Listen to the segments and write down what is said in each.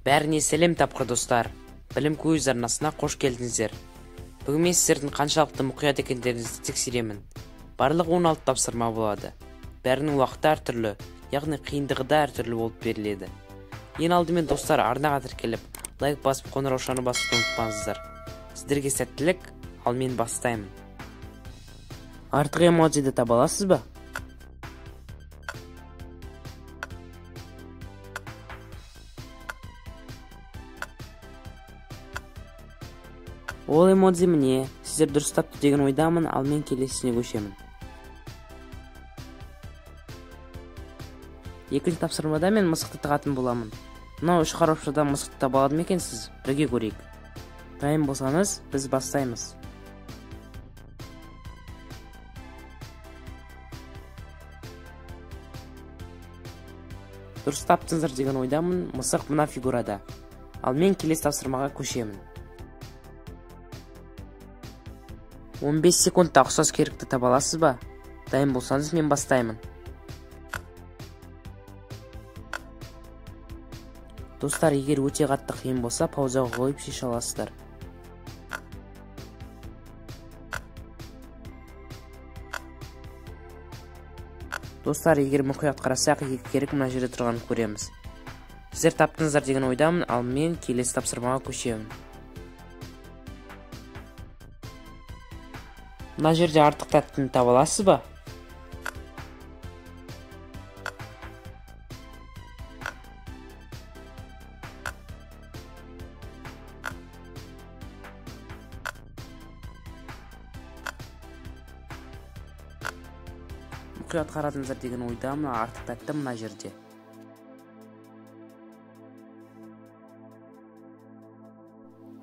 Бәріне сәлем тапқыр достар. Білім Квиз арнасына қош келдіңіздер. Бүгін мен сіздердің қаншалықты мұқият екендеріңізді тексеремін. Барлығы 16 тапсырма болады. Бәрінің уақыты әртүрлі, яғни қиындығы да әртүрлі болып беріледі. Ең алдымен достар, арнаға тіркеліп, лайк басып, қоңыраушаны басуды ұмытпаңыздар. Сіздерге сәттілік, ал мен бастаймын. Артық эмодзиді таба аласыз ба? Ол эмодзи міне, сіздер дұрыс тапты деген ойдамын, ал мен келесісіне көшемін. Екінші тапсырмада мен мысықты тығатын боламын. Мынау үш қаропшадан мысықты таба алады ма екенсіз? Бірге көрейік. Дайын болсаңыз, біз бастаймыз. Дұрыс таптыңыздар деген ойдамын, мысық мына фигурада. Ал мен келесі тапсырмаға көшемін. 15 секундта ұқсас керекті таба аласыз ба? Дайын болсаңыз, мен бастаймын. Достар, егер өте қатты қиын болса, паузаға қойып шеше аласыздар. Достар, егер мұқият қарасақ, екі керек мына жерде тұрғанын көреміз. Сіздер таптыңыздар деген ойдамын, ал мен келесі тапсырмаға көшемін. Мына жерде артық тәттіні таба аласыз ба? Мұқият қарадыңыздар деген ойдамын, артық тәтті мына жерде.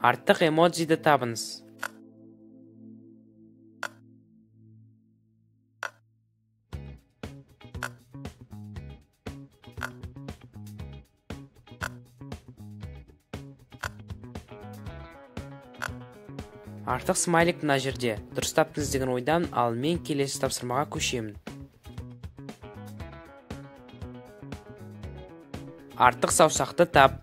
Артық эмодзиді табыңыз. Артық смайлик мына жерде. Дұрыс таптыңыз деген ойдан, ал мен келесі тапсырмаға көшемін. Артық саусақты тап.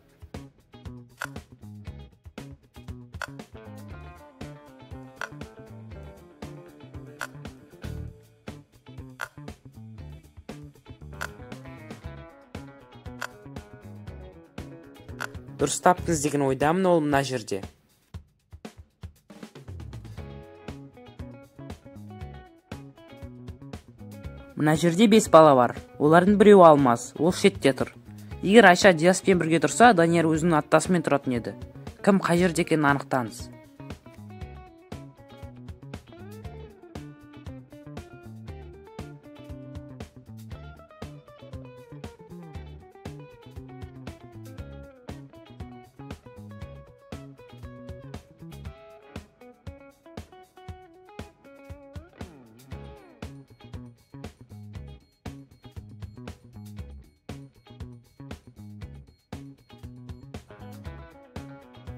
Дұрыс таптыңыз деген ойдамын, ол мына жерде. Мына жерде 5 бала бар. Олардың біреуі Алмаз, ол шетте тұр. Егер Айша Диаспен бірге тұрса, Данияр өзінің аттасымен тұратын еді. Кім қай жерде екенін анықтаңыз.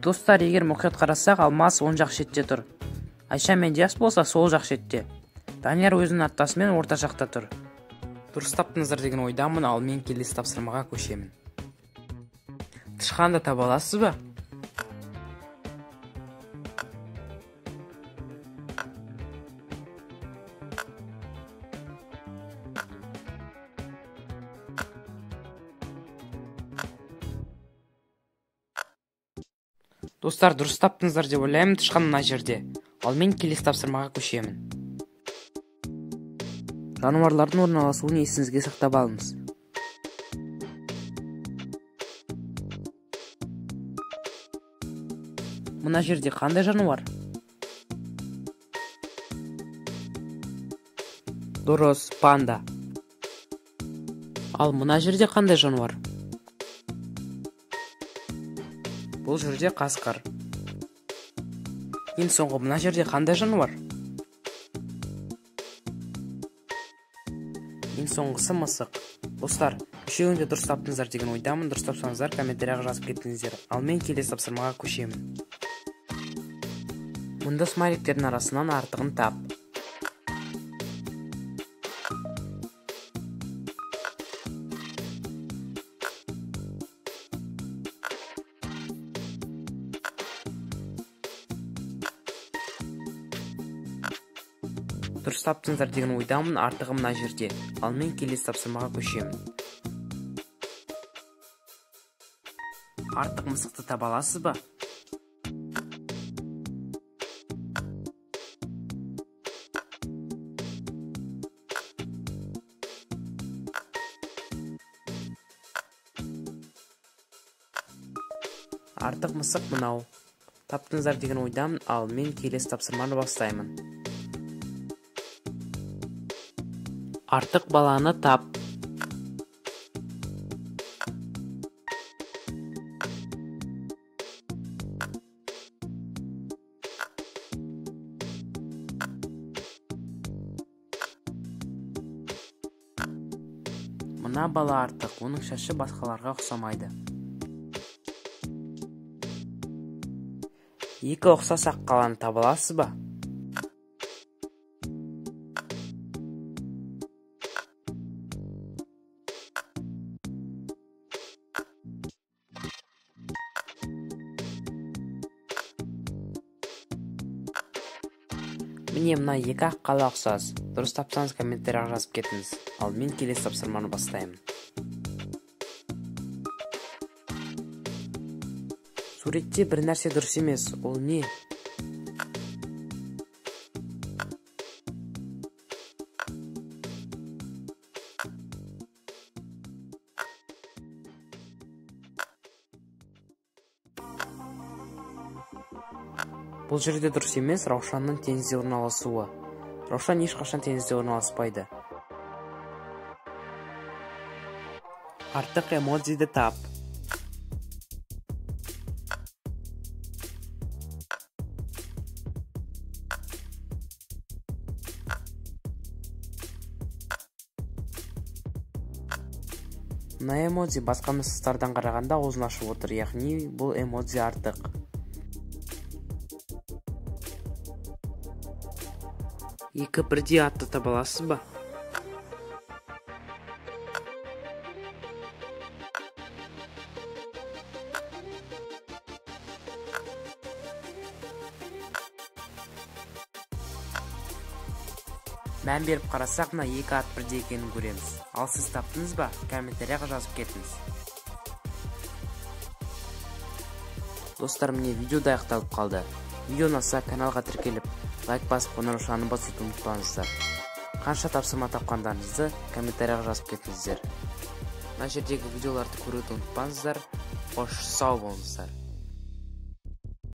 Достар, егер мұқият қарасақ, Алмаз оң жақ шетте тұр. Айша мен Диас болса, сол жақ шетте. Данияр өзінің аттасымен орта жақта тұр. Дұрыс таптыңыздар деген ойдамын, ал мен келесі тапсырмаға көшемін. Тышқанды таба аласыз ба? Достар, дұрыс таптыңыздар деп ойлаймын, тышқан мына жерде. Ал мен келесі тапсырмаға көшемін. Жануарлардың орналасуын есіңізге сақтап алыңыз. Мына жерде қандай жануар? Дұрыс, панда. Ал мына жерде қандай жануар? Бұл жерде қасқыр. Ең соңғы мына жерде қандай жануар? Ең соңғысы мысық. Достар, үшеуін де дұрыс таптыңыздар деген ойдамын. Дұрыс тапсаңыздар, комментарияға жазып кетіңіздер. Ал мен келесі тапсырмаға көшемін. Мұнда смайликтердің арасынан артығын тап. Дұрыс таптыңыздар деген ойдамын, артығы мына жерде. Ал мен келесі тапсырмаға көшемін. Артық мысықты таба аласыз ба? Артық мысық мынау. Таптыңыздар деген ойдамын, ал мен келесі тапсырманы бастаймын. Артық баланы тап. Мына бала артық, оның шашы басқаларға ұқсамайды. Екі ұқсас ақ қаланы таба аласыз ба? Міне мына екі ақ қала ұқсас. Дұрыс тапсаңыз комментарияға жазып кетіңіз. Ал мен келесі тапсырманы бастаймын. Суретте бір нәрсе дұрыс емес. Ол не? Бұл жерде дұрыс емес Раушанның теңізде орналасуы. Раушан ешқашан теңізде орналаспайды. Артық эмодзиді тап. Мына эмодзи басқа мысықтардан қарағанда аузын ашып отыр, яғни бұл эмодзи артық. Екі бірдей атты таба аласыз ба? Мән беріп қарасақ, мына екі ат бірдей екенін көреміз. Ал сіз таптыңыз ба? Комментарияға жазып кетіңіз. Достар, міне видео да аяқталып қалды. Видео ұнаса каналға тіркеліп, лайк басып, қоңыраушаны басуды ұмытпаңыздар. Қанша тапсырма тапқандарыңызды комментарияға жазып кетіңіздер. Мына жердегі видеоларды көруді ұмытпаңыздар. Қош, сау болыңыздар.